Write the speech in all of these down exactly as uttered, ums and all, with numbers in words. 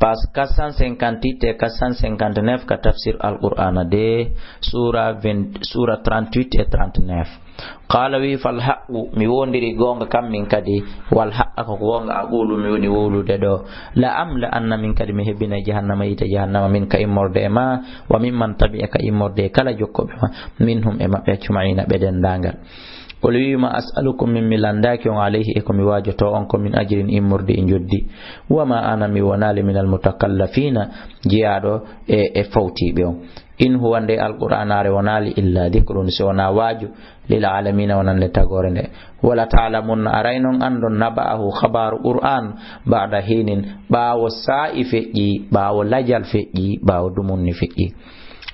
Page quatre cent cinquante-huit et quatre cent cinquante-neuf ka tafsir Al-Qur'ana de, sura vingt, sura trente-huit et trente-neuf. Qala wi, "Fal haqqu, mi wondiri goonga kam min kadi, wal haqqa ko goonga aqulu mi woni wowlude ɗo. La amla anna min kadi mi hebbina jahannama yiite jahannama min ka immorde e ma, wa mimman tabi'aka immorde e kala jokkoɓe ma, minhum e maɓɓe ajma'ina ɓe dendaangal." Qul wi, "Ma as'alukum min mi landaaki on alayhi e ko mi waajoto on ko min ajrin immorde e njoddi. Wa ma ana mi wonaali minal mutakallafina jeyaaɗo e, e fawtiiɓe on." In huwa nde Alqur'aanaare wonaali illa dhikrun si wonaa waaju lil aalamiina wonande tagoore nde. Wala ta'lamunna aray non andon naba'ahu khabaru Qur'an ba'da hinin ɓaawo saa'i feƴƴi, ɓaawo lajal feƴƴi, ɓaawo dumunni feƴƴi.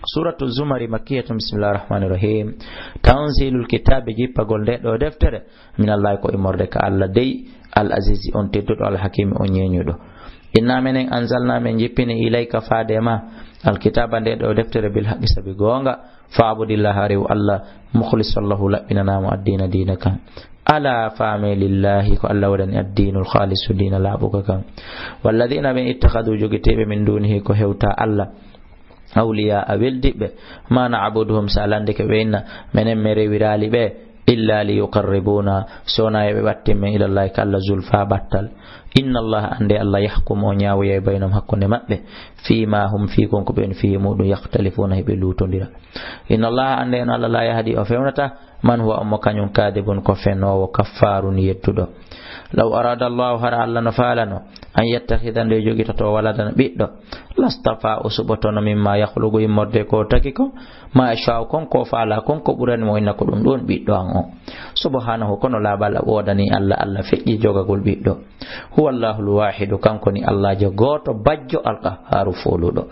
Suratu Zumari makkiyatun, bismillahir rahmanir rahim. Tanzilul kitabi jippagol nde ɗo deftere, minallahi ko immorde ka Allah dey, al azizi on tedduɗo, al hakimi on ñeñuɗo. Inna menen anzalna men jippini ilayka faade ma, al kitaba nde ɗo deftere bil haqqi sabi goonga, fa'budillaha rew Allah, mukhlisan lahu laɓɓinanamo addina diina kan. Ala faame lillahi ko Allah waɗani addinul khalisu diina laaɓuka kan. Walladina ɓen ittakhadu jogiiɓe min dunihi ko hewta Allah. Awliya a weldiɓe. Ma na'buduhum sa landike ɓe inna. Menen mi rewirali ɓe. Illa li yuqarribuna. Sona yo ɓe ɓattin men ilallahi ka Allah zulfa ɓattal. Inna Allah ande Allah yahkumu o ñawoyay baynahum hakkunde maɓɓe. Fima hum fi kon ko ɓen fi muɗum yakhtalifuna heɓe lutondira. Inna Allah ande en Allah la yahdi o fewnata. Man huwa, omo kañum kadibun ko fenoowo, kaffaarun yedduɗo. Law arada Allahu, hara Allah no faalano, an yattakhidha nde jogitoto waladan ɓiɗɗo, lastafa o suɓotono mimma yakhluqu immorde ko taki ko, ma yasha'u kon ko faala kon ko ɓurani mo inna ko ɗum ɗon ɓiɗɗo an o. Subhanahu kono laaɓal woodani Allah, Allah feƴƴi jogagol ɓiɗɗo. Huwa Allahul wahidu kanko ni Allajo gooto bajjo alqahharu fooluɗo.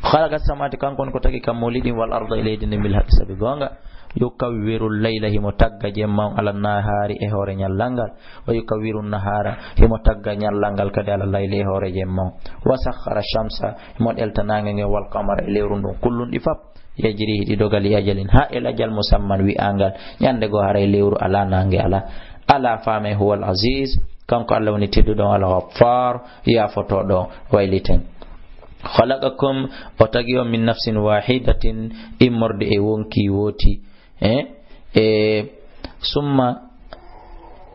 Khalaqa samawati kanko on ko tagi kam moliɗin wal arda e leydi ndi bil haqqi sabi goonga. Yukawwirul layla himo tagga jemma on ala nahaari e hoore ñallal ngal. Wa yukawwiru nahara himo tagga ñallal ngal kadi ala layli e hoore jemma on. Wa sakhkhara shamsa himo ɗelta naange nge wal qamara e lewru ndun kullun ɗi fap. Yajri hiɗi doga li ajalin ha e lajal musamman wi'angal. Ñande goo haray lewru ala naange ala. Ala faame huwal aziz kanko Allah woni tedduɗo on al ghaffar yaafotoɗo wayliten. Khalaqakum o tagi on min nafsin wahidatin immorde e wonki wooti. E, e, summa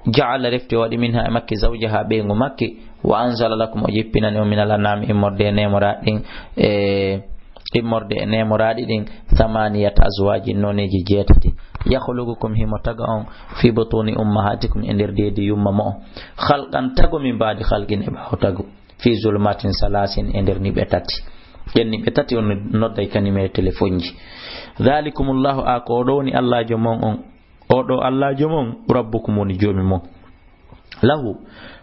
ja'ala refti o waɗi minha e makki zawjaha ɓeyngu makki. Wa anzala lakum o jippinani on minal an'ami immorde e nemoraɗi ɗin, e, immorde e nemoraɗi ɗin thamaniyata azwajin noneji jeetati. Yakhluqukum himo taga on fi butuni ummahatikum e nder deedi yumma mo'o. Khalqan tago min ba'di khalqin e ɓaawo tago. Fi zulumatin salasin e nder niɓe tati. Ɗen niɓe tati on nodday ka numéro téléphone ji. Dhalikumullahu a ko o ɗo woni Allajo mon on. O ɗo Allajo mon, rabbukum woni joomi mon. Lahu,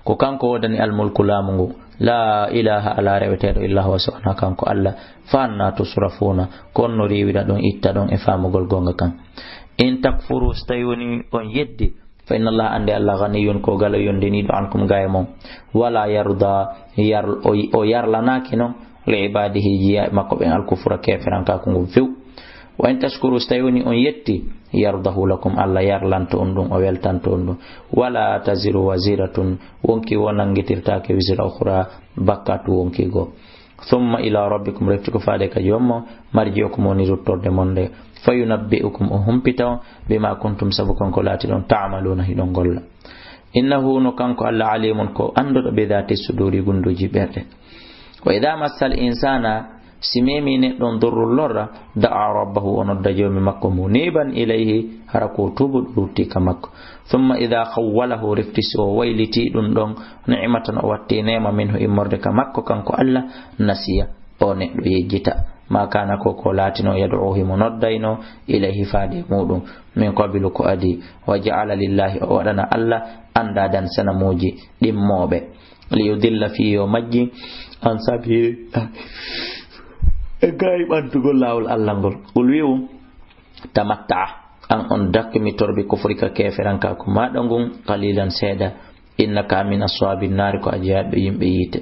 ko kanko woodani almulku laamu ngu. La ilaha ala reweteeɗo illa huwa so wona kanko Allah. Fa anna tusrafuna, ko on no riiwira ɗon, itta ɗon e faamugol goonga kan. In takfuru, so tawi woni on yeddi, fa inna Allah, annde Allah, ghaniyun ko galo yondiniiɗo ankum ga e mon. Wala yarda, yar-, o, o yarlanaaki non, li ibadihi, jiyaaɓe makko ɓen, al kufra, keeferankaaku ngun few. Wa in tashkuru, so tawi woni on yetti, yardahu lakum, Allah yarlanto on ɗum, o weltanto on ɗum. Wala taziru waziratun, wonki wo nanngitirtaake wizra ukhra, bakkatu wonki goo. Thumma ila rabbikum, refti ko faade ka joom mon, marji'ukum woni ruttorde mon nde. Fa yunabbi'ukum, o humpita on, bima kuntum, sabu kon ko laatiɗon, ta'maluna, hiɗon golla. Innahu, no kanko Allah, alimun, ko annduɗo, bi dhati suduri, gunduuji ɓerɗe. Wa idha massal insana, si memi neɗɗo on durrul lorra, da'a rabbahu, o nodda joomi makko, muniban ilayhi, hara ko tuubuɗo rutti ka makko. Thumma idha khawwalahu, refti si o wayliti ɗum ɗon, ni'matan, o watti neema, minhu, immorde ka makko kanko Allah, nasiya, o neɗɗo yejjita. Ma kana, ko ko laatino, yad'u, himo noddayno, ilayhi, faade muɗum, min qablu, ko adi, wa ja'ala lillahi, o waɗana Allah, andadan, sanamuuji, ɗimmooɓe. Liyudilla, fii yo majji, an sabiili, e gaay ɓantugol laawol Allah ngol. Qul, wi'u, tamatta'a, an on dakkimitor, bi kufrika, keeferankaaku maaɗa ngun, qalilan, seeɗa, innaka, min ashaabi nnaari, ko a jeyaaɗo yimɓe yiite.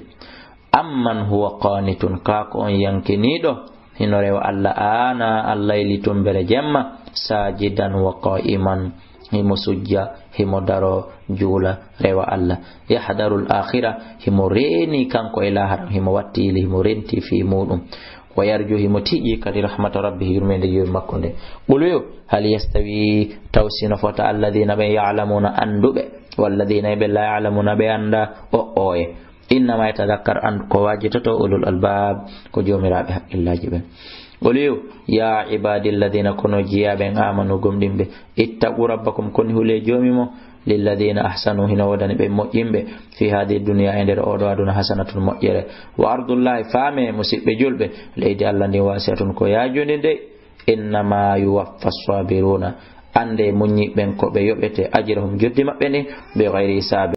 Amman huwa qaanitun, kaa ko on yankiniiɗo, hino rewa Allah aana, Allah ili tumbere jemma, saajidan wa qaa'iman, himo sujja, himo daro, juula, rewa Allah. Yahdaru al-akhira, himo reeni kanko e laahara, himo wattili, himo renti fii muuɗum. Wa yarju, himo tiiɗi kadi rahmata rabbihi, yurmeende joomi makko nde. Qul yo, hal yastawi, taw sino fota alladhina ɓe ya'lamuna annduɓe, walladhina ɓe la ya'lamuna ɓe annda o oye. Innama yatadhakkar an ko wajitoto ulul albab, ko joomiraaɓe haqqillaaji ɓen. Qul yo, ya ibadi alladhina, kono jiyaaɓe en amanu gomɗinɓe, ittaqu rabbakum, koni hule joomi mo, lilladhina ahsanu, hino wodani ɓe moƴƴinɓe, fi hadhihi dunya, e nder oɗo aduna, hasanatun, moƴƴere. Wa ardullahi, faame musiɓɓe julɓe, leydi Allah ndin wasi'atun ko yaajundi nde, innama yuwaffa sabiruna, annde muññiɓe ɓen ko ɓe yoɓete ajrahum, joddi maɓɓe ndin, bi ghayri hisab,